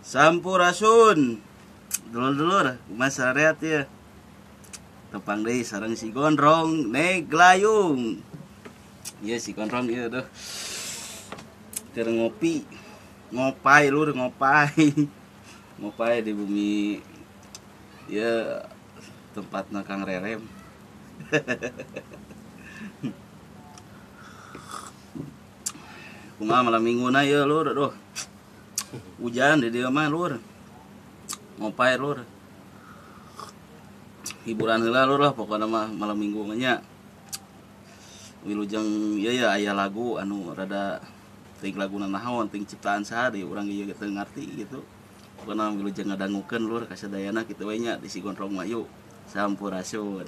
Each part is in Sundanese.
Sampurasun. Dulur-dulur, kumaha sareat ya. Tepang deui sareng si Gondrong Neglayung. Ieu si Gondrong ieu duh. Keur ngopi, ngopai lur, ngopai. Ngopai di bumi ieu tempatna Kang Rerem. Kumaha malam mingguna ieu lur, aduh. Hujan di dieu mah lur. Ngopai lur. Hiburan heula lur lah pokona mah malam minggu mah nya. Wilujeng ieu ya aya lagu anu rada teuing laguna naon teuing ciptaan saha deui urang ieu teu ngarti gitu. Pokona wilujeng ngadangukeun lur kasadayana kitu we nya di si Gondrong mah yuk. Sampurasun.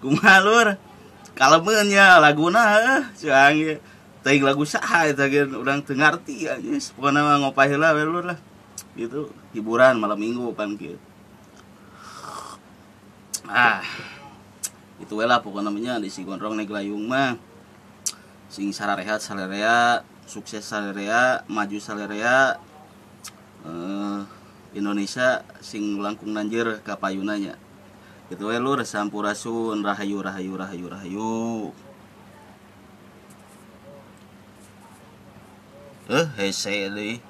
Kumaha lur? Kalemeun nya laguna heuh cuang ge. Teuing lagu saha eta ge urang teu ngarti anjing. Pokona mah ngopah heula we lur lah. Gitu, hiburan malam minggu pan kieu. Ah. Itu we lah pokona mah nya di si Gondrong Nek Layung mah. Sing sararehat salerea, sukses salerea, maju salerea. Indonesia sing langkung nanjeur ka payuna nya. Gitu we lur, sampurasun, rahayu rahayu rahayu rahayu. Hese deui.